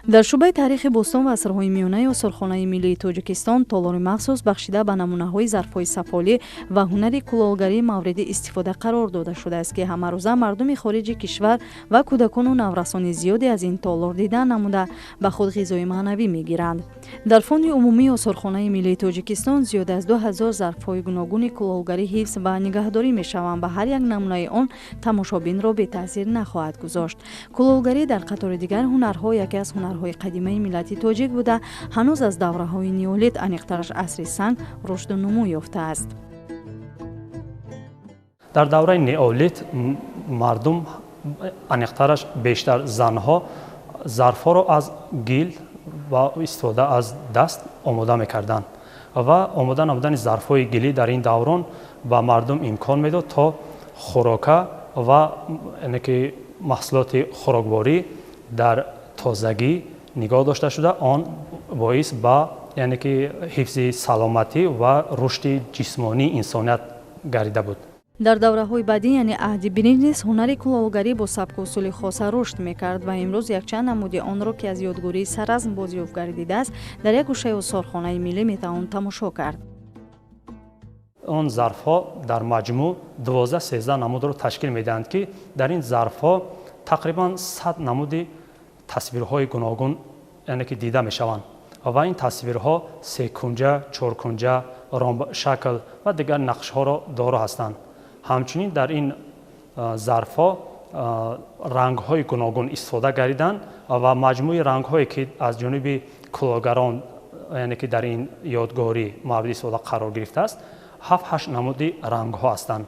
Дар шӯъбаи таърихи бостон ва асрҳои миёнаи Осорхонаи миллии Тоҷикистон толори махсус бахшида ба намунаҳои зарфҳои сафолӣ ва ҳунари кулолгарӣ мавриди истифода қарор дода шудааст, ки ҳамарӯза мардуми хориҷи кишвар ва кӯдакону наврасони зиёде аз ин толор дидан намуда, ба худ ғизои маънавӣ мегиранд. Дар фонди умумии Осорхонаи миллии Тоҷикистон зиёд аз 2000 зарфҳои гуногуни кулолгарӣ ҳифз ва нигаҳдорӣ мешаванд ва ҳар як намунаи он тамошобинро бетаъсир нахоҳад гузошт. Кулолгарӣ дар қатори дигар ҳунарҳо яке аз ҳунарҳои қадимаи миллати тоҷик буда, ҳанӯз аз давраҳои неолит, аниқтараш асри санг, рушду нумӯ ёфтааст. Дар давраи неолит мардум, аниқтараш бештар занҳо, зарфҳоро аз гил ва истифода аз даст омода мекарданд ва омода намудани зарфҳои гилӣ дар ин даврон ба мардум имкон медод, то хӯрока ва яъне ки маҳсулоти хӯрокворӣ дар тозагӣ нигоҳ дошта шуда, он боис ба яъне ки ҳифзи саломатӣ ва рушди ҷисмонии инсоният гардида буд. Дар давраҳои баъдӣ, яъне аҳди биринҷ низ ҳунари кулолгарӣ бо сабку усули хоса рушд мекард ва имрӯз якчанд намуди онро, ки аз ёдгории Саразм бозёфт гардидааст, дар як гӯшаи осорхонаи миллӣ метавон тамошо кард. Он зарфҳо дар маҷмӯъ 12-13 намудро ташкил медиҳанд, ки дар ин зарфҳо тақрибан 100 намуди тасвирҳои гуногун яъне ки дида мешаванд ва ин тасвирҳо секунҷа, чоркунҷа, ромбшакл ва дигар нақшҳоро доро ҳастанд. Ҳамчунин дар ин зарфҳо рангҳои гуногун истифода гардиданд ва маҷмӯи рангҳое, ки аз ҷониби кулолгарон яъне ки дар ин ёдгорӣ мавриди истифода қарор гирифтааст, 7-8 намуди рангҳо ҳастанд.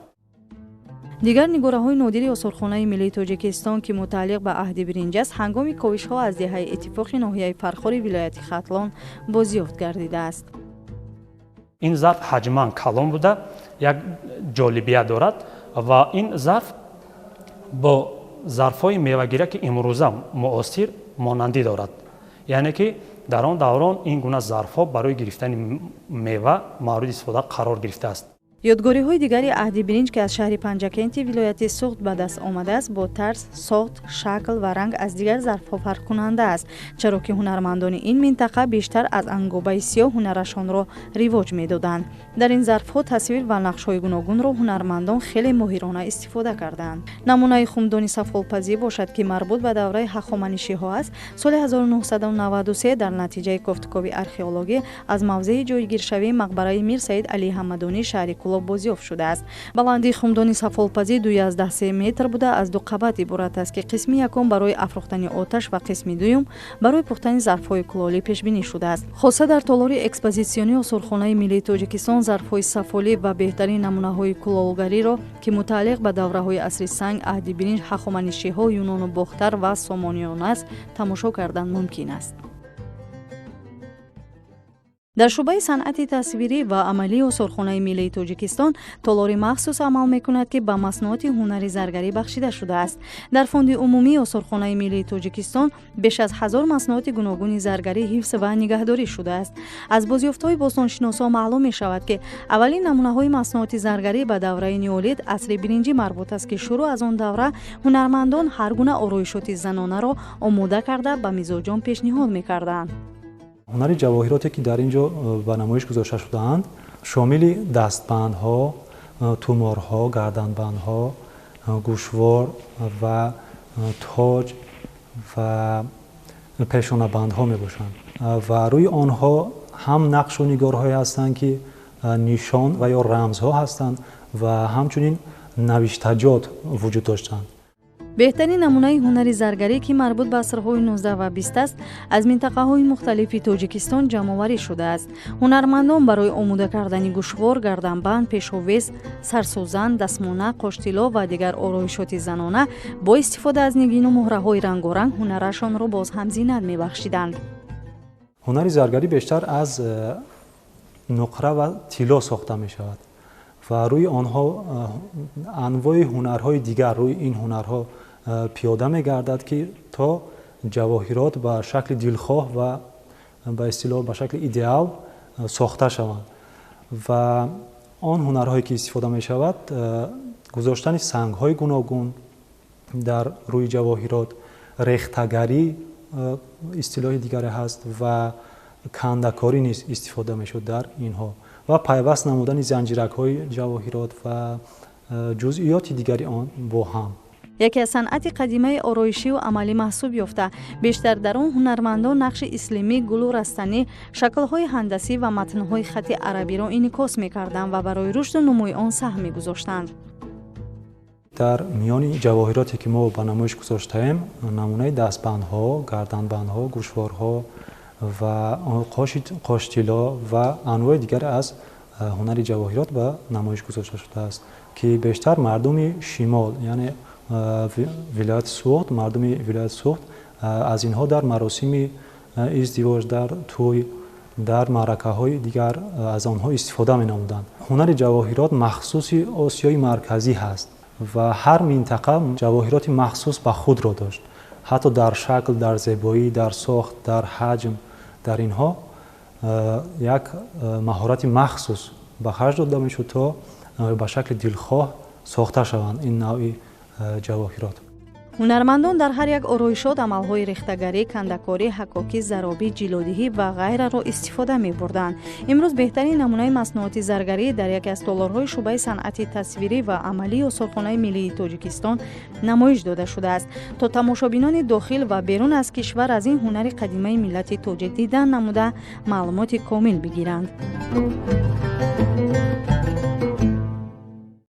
Дигар нигораҳои нодири Осорхонаи миллии Тоҷикистон, ки мутааллиқ ба аҳди биринҷ аст, ҳангоми ковишҳо аз деҳаи Иттифоқи ноҳияи Фархори вилояти Хатлон бозёфт гардидааст. Ин зарф ҳаҷман калон буда, як ҷолибият дорад ва ин зарф бо зарфҳои мевагира, ки имрӯза муосир, монандӣ дорад, яъне ки дар он даврон ин гуна зарфҳо барои гирифтани мева мавриди истифода қарор гирифтааст. Ёдгориҳои дигари аҳди биринҷ, ки аз шаҳри Панҷакенти вилояти Суғд ба даст омадааст, бо тарз, сохт, шакл ва ранг аз дигар зарфҳо фарқкунанда аст, чаро ки ҳунармандони ин минтақа бештар аз ангобаи сиёҳ ҳунарашонро ривоҷ медоданд. Дар ин зарфҳо тасвир ва нақшҳои гуногунро ҳунармандон хеле моҳирона истифода карданд. Намунаи хумдони сафолпазӣ бошад, ки марбут ба давраи ҳахоманишиҳо аст, соли 1993 дар натиҷаи кофтукови археологӣ аз мавзеи ҷойгиршавии мақбараи Мир Саид Алии Ҳамадонӣ шаҳри Кӯлоб бозёфт шудааст. Баландии хумдони сафолпазӣ 2,3 метр буда, аз ду қабат иборат аст, ки қисми якум барои афрӯхтани оташ ва қисми дуюм барои пухтани зарфҳои кулолӣ пешбинӣ шудааст. Хоса дар толори экспозитсионии Осорхонаи миллии Тоҷикистон зарфҳои сафолӣ ва беҳтарин намунаҳои кулолгариро, ки мутааллиқ ба давраҳои асри санг, аҳди биринҷ, ҳахоманишиҳо, юнону бохтар ва сомониён аст, тамошо кардан мумкин аст. Дар шӯъбаи санъати тасвирӣ ва амалии Осорхонаи миллии Тоҷикистон толори махсус амал мекунад, ки ба маснуоти ҳунари заргарӣ бахшида шудааст. Дар фонди умумии Осорхонаи миллии Тоҷикистон беш аз 1000 маснуоти гуногуни заргарӣ ҳифз ва нигаҳдорӣ шудааст. Аз бозёфтҳои бостоншиносо маълум мешавад, ки аввалин намунаҳои маснуоти заргарӣ ба давраи неолит, асри биринҷӣ марбут аст, ки шурӯъ аз он давра ҳунармандон ҳар гуна ороишоти занонаро омода карда, ба мизоҷон пешниҳод мекарданд. Ҳунари ҷавоҳироте, ки дар ин ҷо ба намоиш гузошта шудаанд, шомили дастбандҳо, туморҳо, гарданбандҳо, гӯшвор ва тоҷ ва пешонабандҳо мебошанд ва рӯи онҳо ҳам нақшу нигорҳое ҳастанд, ки нишон ва ё рамзҳо ҳастанд ва ҳамчунин навиштаҷот вуҷуд доштанд. Беҳтарин намунаи ҳунари заргарӣ, ки марбут ба асрҳои 19 ва 20 аст, аз минтақаҳои мухталифи Тоҷикистон ҷамъоварӣ шудааст. Ҳунармандон барои омода кардани гӯшвор, гарданбанд, пешовез, сарсӯзан, дастмона, қоштило ва дигар ороишоти занона бо истифода аз нигину муҳраҳои рангоранг ҳунарашонро боз ҳам зинат мебахшиданд. Ҳунари заргарӣ бештар аз нуқра ва тилло сохта мешавад ва рӯи онҳо анвои ҳунарҳои дигар рӯи ин ҳунарҳо пиёда мегардад, ки то ҷавоҳирот ба шакли дилхоҳ ва ба истилоҳ ба шакли идеал сохта шаванд. Ва он ҳунарҳое, ки истифода мешавад, гузоштани сангҳои гуногун дар рӯи ҷавоҳирот, рехтагарӣ. истилоҳи дигаре ҳаст ва кандакорӣ низ истифода мешуд дар инҳо ва пайваст намудани занҷиракҳои ҷавоҳирот ва ҷузъиёти дигари он бо ҳам. Яке аз санъати қадимаи ороишиву амалӣ маҳсуб ёфта, бештар дар он ҳунармандон нақши ислимӣ, гулу растанӣ, шаклҳои ҳандасӣ ва матнҳои хати арабиро инъикос мекарданд ва барои рушду нумӯи он саҳм мегузоштанд. Дар миёни ҷавоҳироте ки мо ба намоиш гузоштаем, намунаи дастбандҳо, гарданбандҳо, гӯшворҳо ва қоштило ва анвои дигар аз ҳунари ҷавоҳирот ба намоиш гузошта шудааст, ки бештар мардуми шимол, яъне вилояти Суғд, мардуми вилояти Суғд аз инҳо дар маросими издивоҷ, дар тӯй, дар маъракаҳои дигар аз онҳо истифода менамуданд. Ҳунари ҷавоҳирот махсуси Осиёи Марказӣ ҳаст ва ҳар минтақа ҷавоҳироти махсус ба худро дошт. Ҳатто дар шакл, дар зебоӣ, дар сохт, дар ҳаҷм, дар инҳо як маҳорати махсус ба харҷ дода мешуд, то ба шакли дилхоҳ сохта шаванд ин навъи ҷавоҳирот. Ҳунармандон дар ҳар як ороишот амалҳои рехтагарӣ, кандакорӣ, ҳакокӣ, заробӣ, ҷилодиҳӣ ва ғайраро истифода мебурданд. Имрӯз беҳтарин намунаи маснуоти заргарӣ дар яке аз толорҳои шӯъбаи санъати тасвирӣ ва амалии осорхонаи миллии Тоҷикистон намоиш дода шудааст, то тамошобинони дохил ва берун аз кишвар аз ин ҳунари қадимаи миллати тоҷик дидан намуда, маълумоти комил бигиранд.